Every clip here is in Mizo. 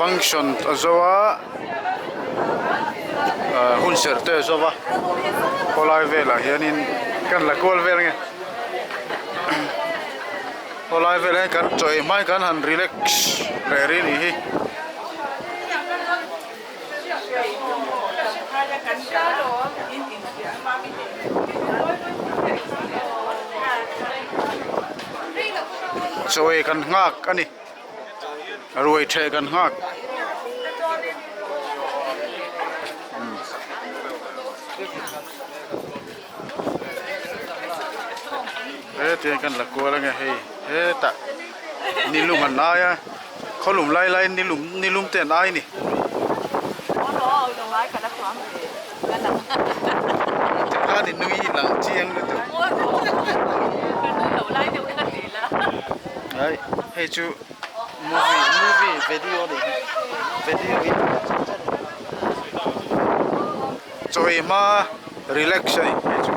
Function a zo a ah hun serh te a zo va khawlai velah hianin kan la kual vel nge khawlai velah hian kan chaw ei hmain kan han relax leh rih anih hi. Chaw ei kan nghak a ni. Ruai theh kan nghak. Hetiang kan la kual ange hei hetah nilum an ai a khawlum lai lai nilum nilum te an ai a ni. Tikhan i nui lang chiang lutuk. Ai hei chu movie movie video a nih hi video in chawi hma relax a ni hei chu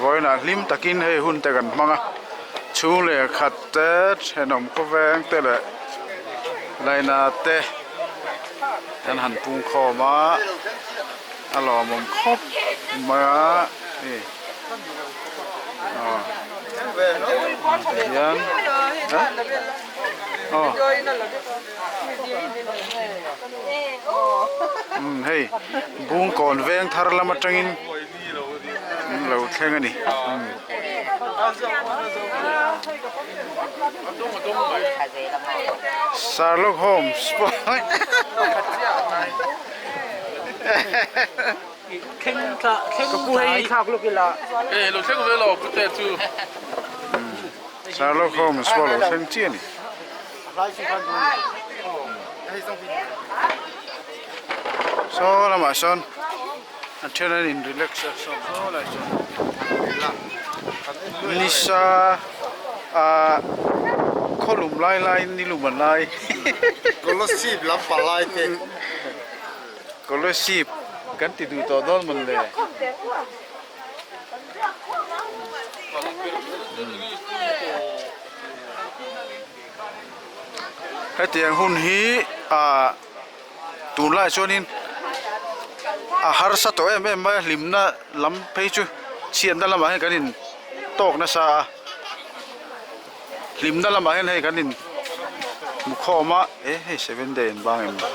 vawiinah hlim takin hei hun te kan hmang a chhung leh khat te thenawm khawveng te leh laina te kan han pung khawm a. A lawmawm khawp mai a hei aw tihian aw umm hei bungkawn veng thar lam atangin an lo thleng a ni umm. Sherlock Holmes pawh. Sherlock Holmes pawh lo thleng chiah a ni. Saw lamah sawn a then an in relax a saw lai sawn nisa ah khawlum lai laiin nilum a lai. Scholarship kan ti duh tawh dawn mawn le. Hetiang hun hi ah tunlai chuanin a harsa tawh em em mai a hlimna lam phei chu chhiatna lamah hian kan in tawk nasa a hlimna lamah hian hei kan in hmu khawm a eh hei seven day an bang em ni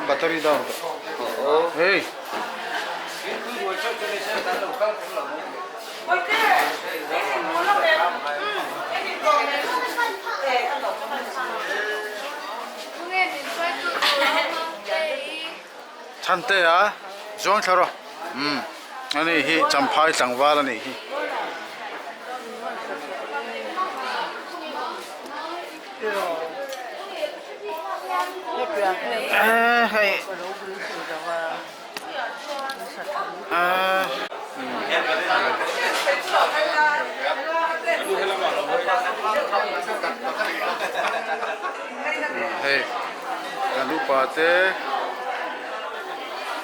battery down hey Chhante a zuang thla rawh umm ani hi champhai tlangval a nih hi. Hei. Hei kan upa te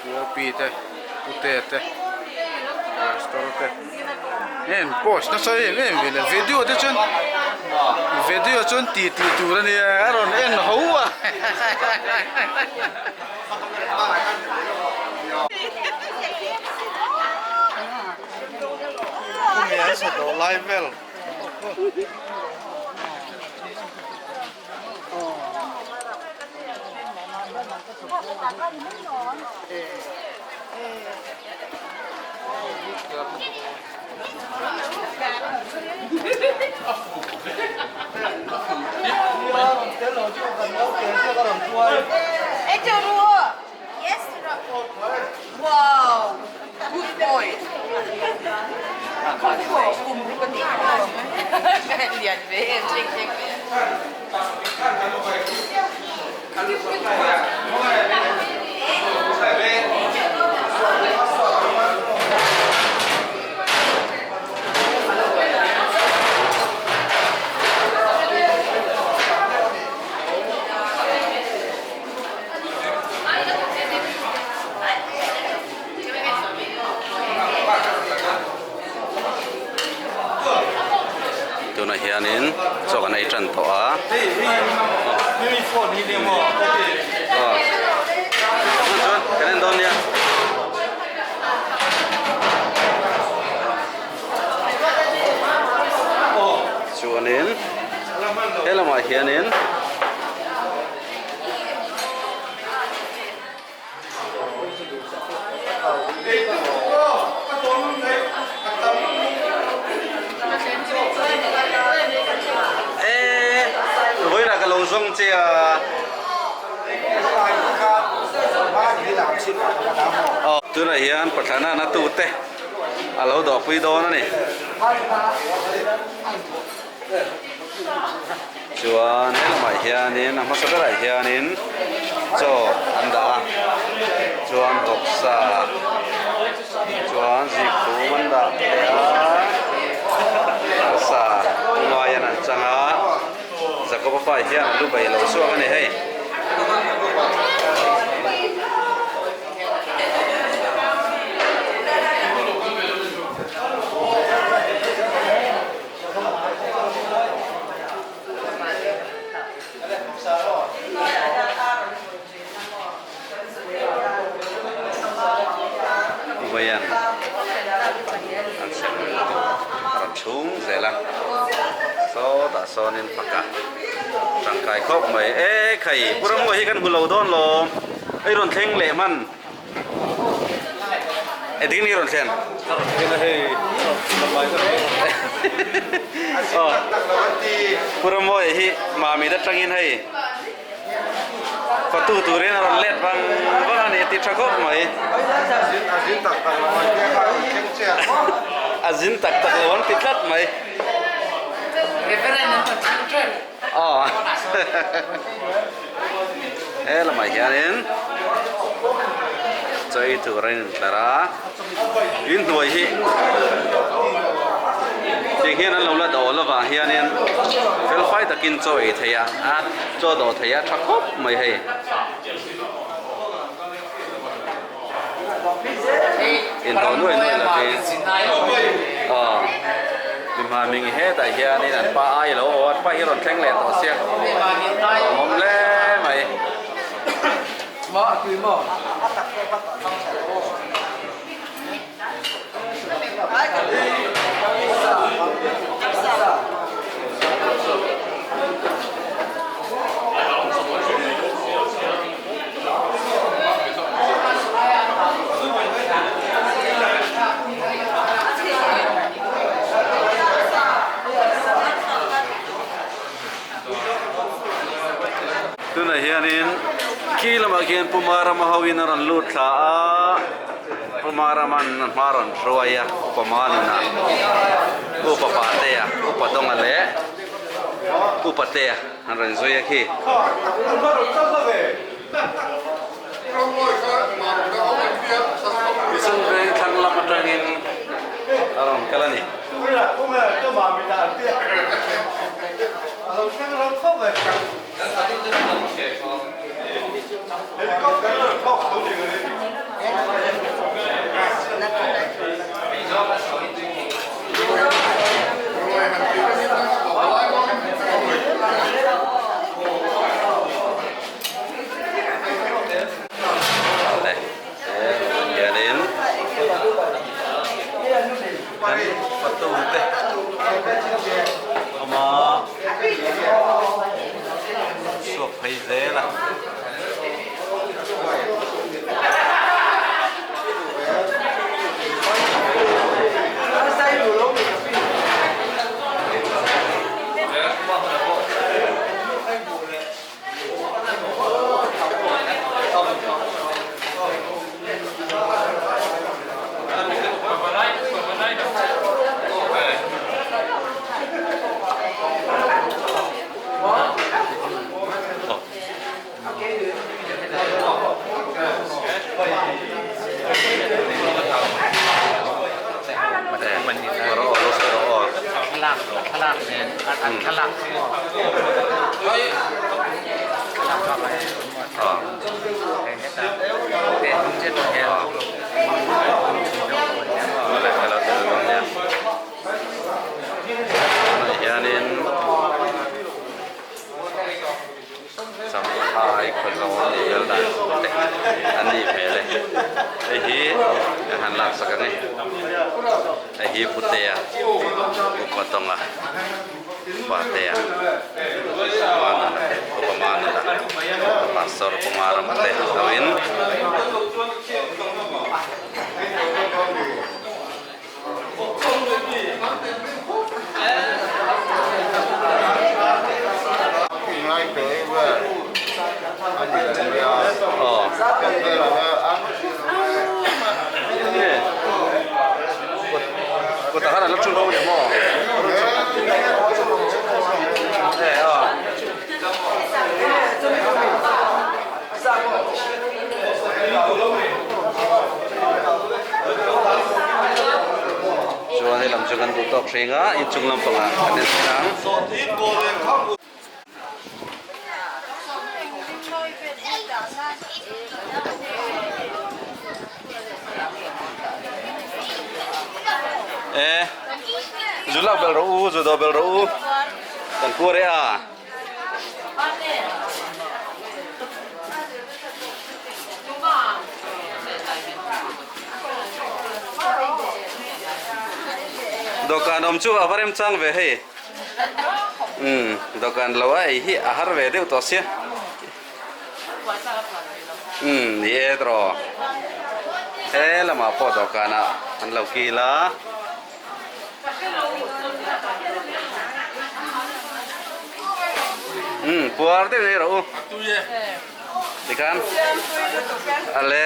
uopi te pute te pastor te heng post nasa em em ve le video te chuan video chuan ti tih tur a nia a rawn en ho a. chaw kan ei tan tawh a. Aw. Chuan kan en dawn nia. Chuanin he lamah hianin Eee vawiinah ka lo zawng che a. Aw tunah hian Pathlana na tute a lo dawhpui dawn a ni. Chuan he lamah hianin a hmasa berah hianin chaw an dah a, chuan vawksa chuan zikthum an dah leh a, arsa ngaiin an chang a, Jakoba pa hian a lu bai lo chhuak a ni hei. Vawiin an sem a rawn chhung zel a, sawtah sawnin faka tangkai khawp mai e khai pu Ramngaw hi kan hmu lo dawn lawm ei rawn thleng leh hman. Engtin nge rawn thlen? Pu Ramawia hi Mamit atangin hei fatu turin a rawn let vang vang a ni a ti tha khawp mai. A zin tak tak lo an ti tlat mai. Aw. He lamah hianin chaw ei tur a intlar a, in hnuai hi tiang hian an lo la dawh lovah hianin fel fai takin chaw ei theih a, a chaw dawh theih a tha khawp mai hei. Inhlawh nuai nuai lovin aw mi hma hming hetah hianin an pa ai lo aw an pa hi rawn thleng leh tawh sia lawmawm hle mai. Tunah hianin khi lamah khian Pu Marama ho in a rawn lut thla a, Pu Marama'n a hma rawn hruai a, Upa Manuna, Upa Patea, Upa Dawnga leh Upa Tea an rawn zui a khi. Mission Veng thlang lam atangin a rawn kal a ni. Hianin kan fatu te awm a chhuak phei zel a. Hianin. lak sak ang e. Hei hi Putea Upa Tawnga Patea Manuna te Upa Manuna Pastor Pumarama te hoin. Chuan helam chu kan duh tawk hring a inchung lampangah kan en thei ang. E zu lak bel rawh u zu dawh bel rawh u kan kuar e a. Dawhkan awm chu a va remchang ve hei. Umm dawhkan lo a ei hi a har ve deuh tawh sia. Umm ni e tawh. He lamah pawh dawhkanah an lo kil a. Umm puar deuh nei rawh u. Tikhan ale.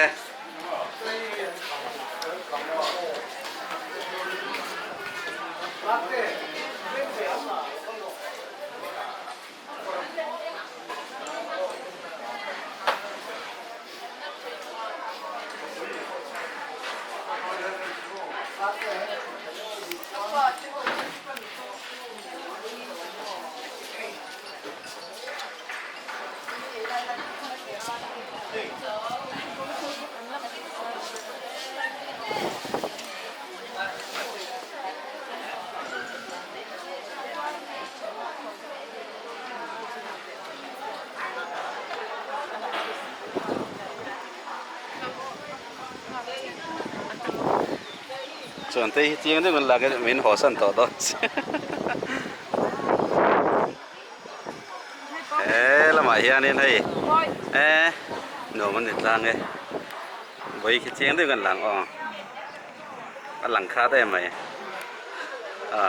Chuan te hi chiang deuh kan lak in min haw san tawh dawn he lamah hianin hei e nuam an ni tlang e vawi khi chiang deuh kan lang aw a lang khat em mai a.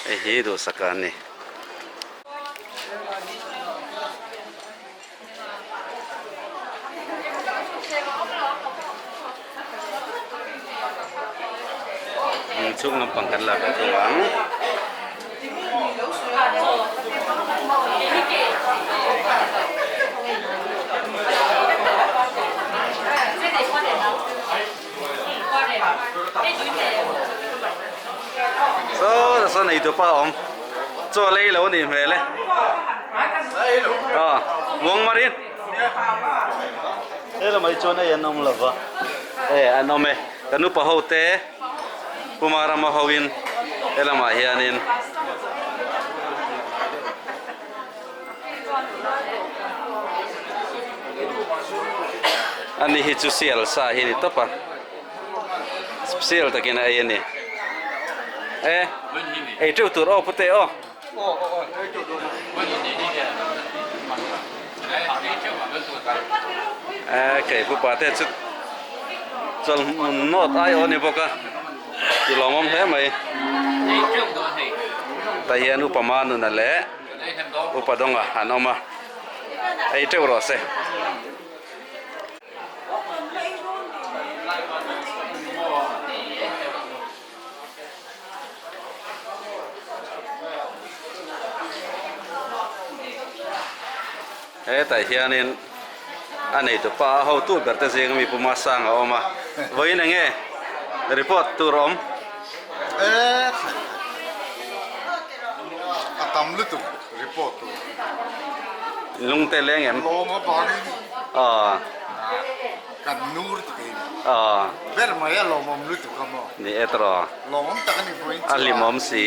Hei hi duhsak a ni. Inchhung lampang kan la ve thung ang. Saw saw nei tupa awm chaw lei lo nih hmel e aw muang marin helamah hi chuan hei an awm lo va e an awm e kan upa ho te Pumarama ho in helamah hianin Ani hi chu sial sa hi a ni tawp a special takin a ei a ni e ei teuh tur aw pute aw e kei pupa te chu chawlhmun nawt ai aw a ni bawk a ti lawmawm hle mai tah hian upa manuna leh Upa dawnga an awm a, ei teuh rawh se. Hetah hianin a neitupa a hotu ber te zinga mi Pu Masanga a awm a, vawiin enge report tur a awm? A tam lutuk report tur. Lung te leng em? Lawm avangin. Aw. Kan nur ti kei ni. Ber mai a lawmawm lutuk a maw? Ni e tawh. Lawmawm tak a ni vawiin chu. A hlimawm si.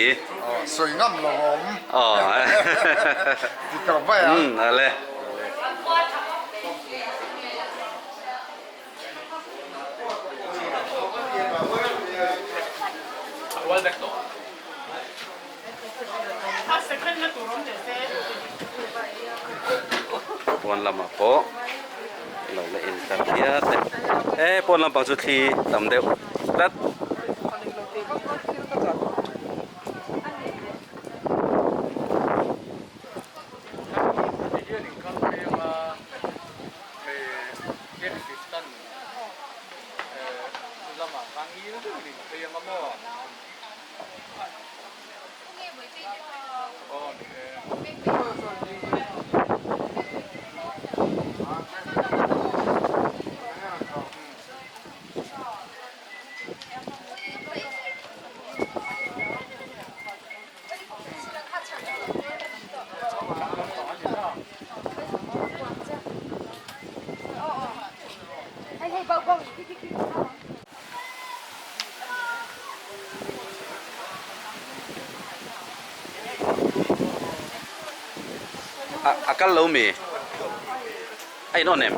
Sawi ngam lawmawm. Ti tawh mai a. Umm ale. Pawn lamah pawh lo la in tar hiat e e pawn lampang chu thli tam deuh tlat. A kal lo mi? A in awn em?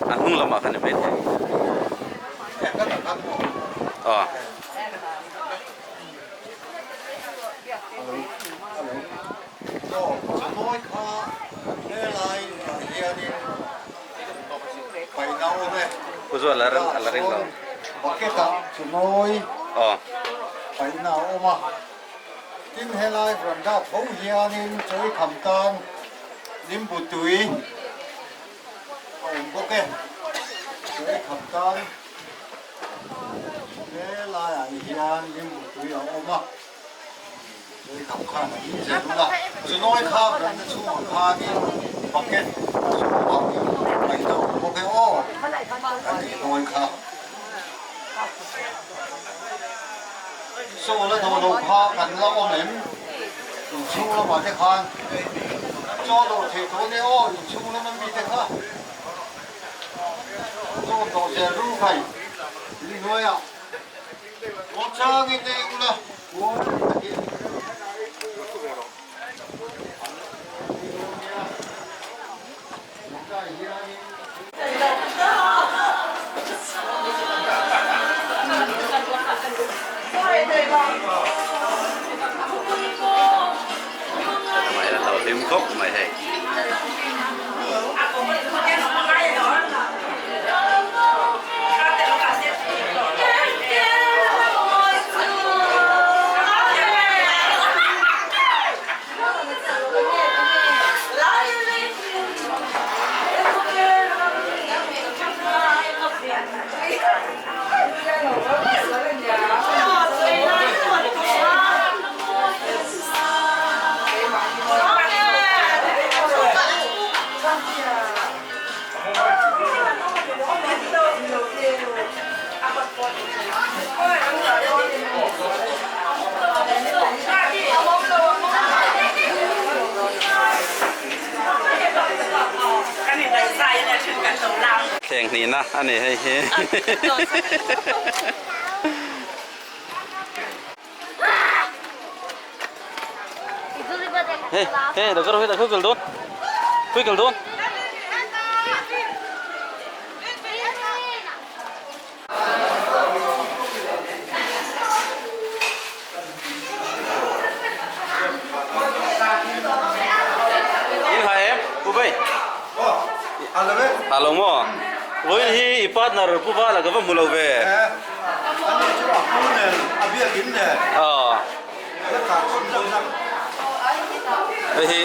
A hnung lamah khan i hmei thei. Aw. Pu Zuala a la ring lo. Aw. Tin helai veranda tho hianin chawi kham tan limbu tui a awm bawk e. Chawi kham tan helaiah hian limbu tui a awm a, chawi kham khan a in zel ula. Chunawi kha veranda chhungah khanin bucket chhungah paih a awm bawk e aw, kan tih nawi kha. Saw la dawh lo kha kan la awm em? Inchhung lamah te khan chaw dawh theih tawh nia aw, inchhung lama mite kha chaw dawh zel ru khai inhnuaiah muangchangin ei ula muang takin. Lo hlim khawp mai hei. Thleng hnihna a ni hei hi. Hei hei lo kal khui kal dawn khui kal dawn. In hai em Pu Bay? Tha lo maw? Vawiin hi i partner Pu Vala ka va hmu lo ve. Hei hi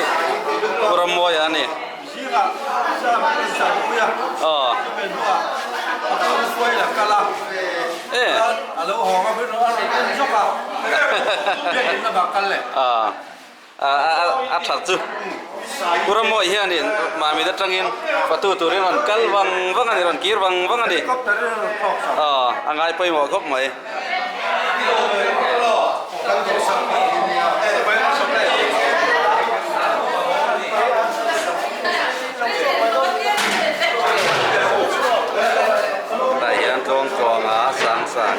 Pu Rammuaia a ni. A that chu Pu Rammuai hianin Mamit atangin fatu turin rawn kal vang vang a ni rawn kir vang vang a ni a ngai pawimawh khawp mai.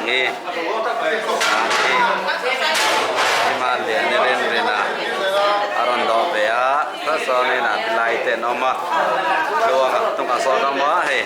Sangi Sangi Pi Manliani Rinrin a a rawn dawh ve a tah chuanin ah ti lai te an awm a tluanga hnungah sawn a awm a hei.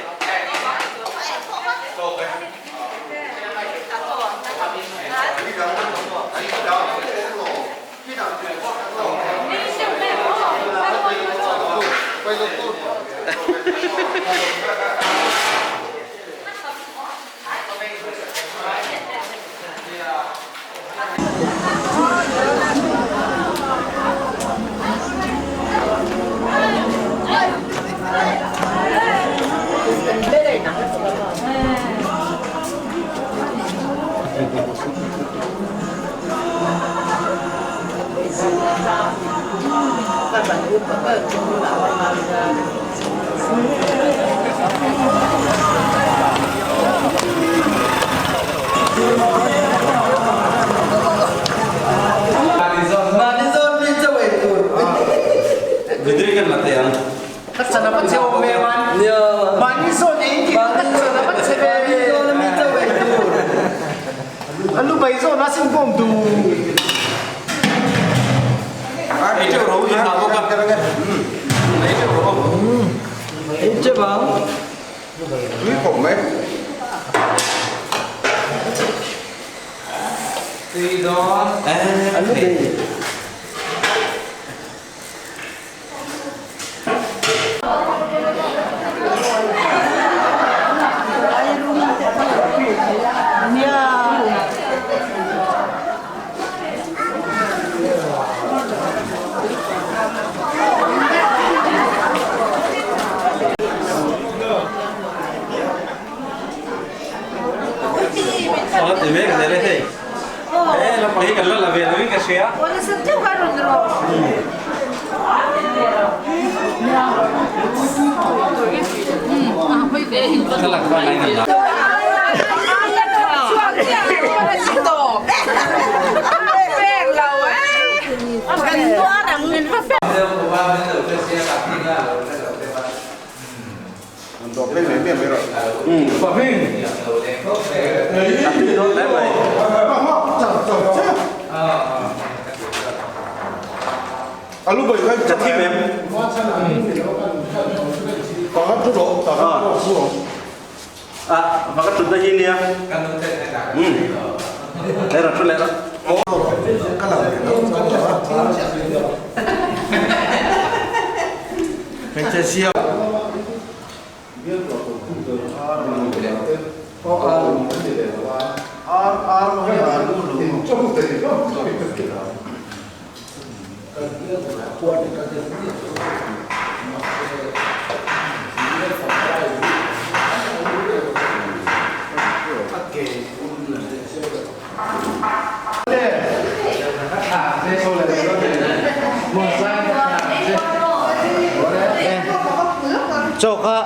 Chaw kha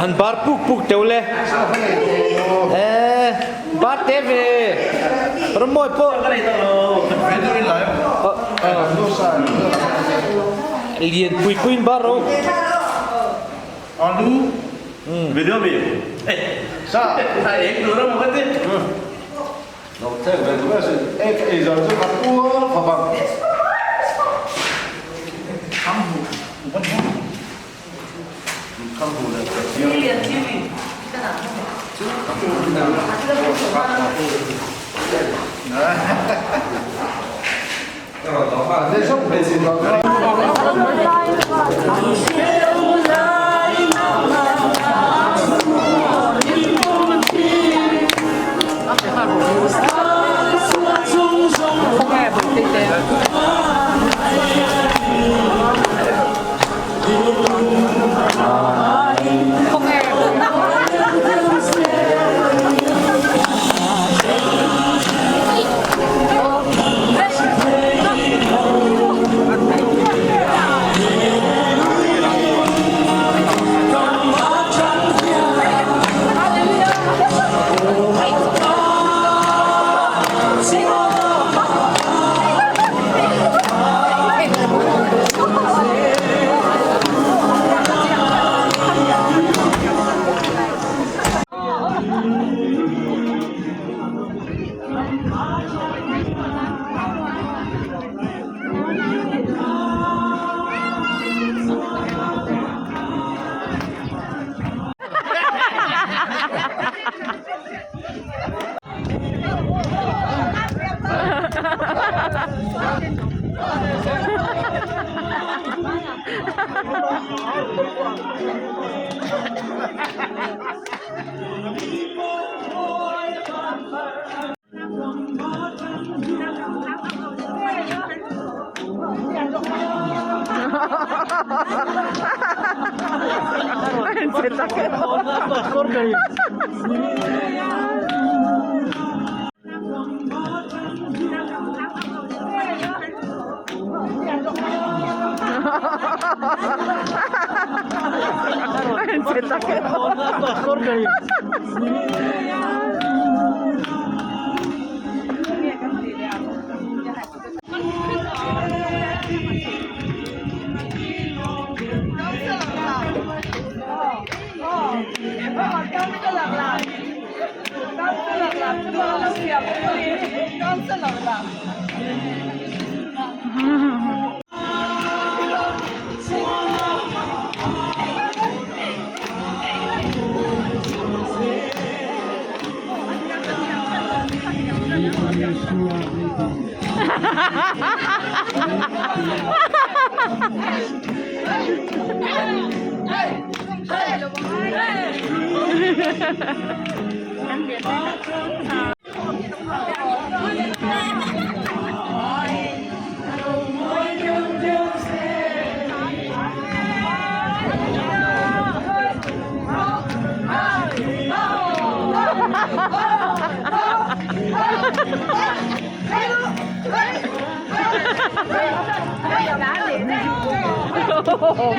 han bar puk puk teuh le. Eh, bar te ve. Rammawi pawh. Lian pui pui in bar ro. Video mi. Sa. Eng tur a maw ka ti.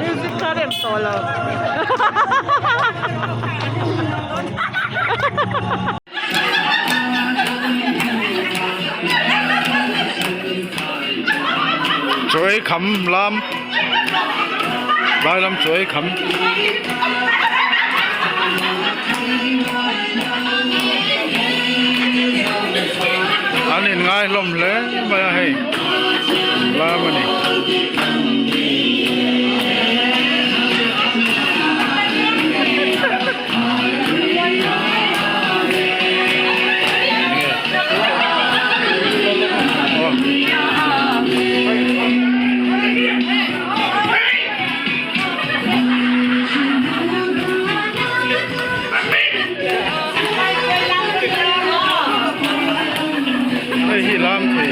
Music kha rem tawh lo. Chaw ei kham lam lai lam chaw ei kham. An in ngai hlawm hle mai a hei lam a ni. Hei hi lam thei.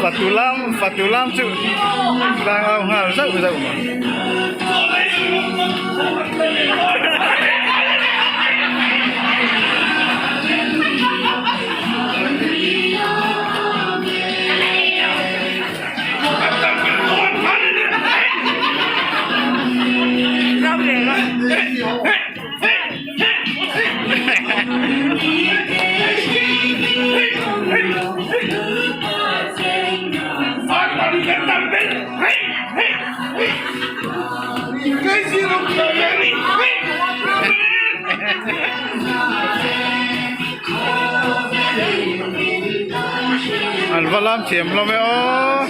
Fatu lam fatu lam chu tlang au nghal zauh zauh mai. An va lam thiam hlawm e aw.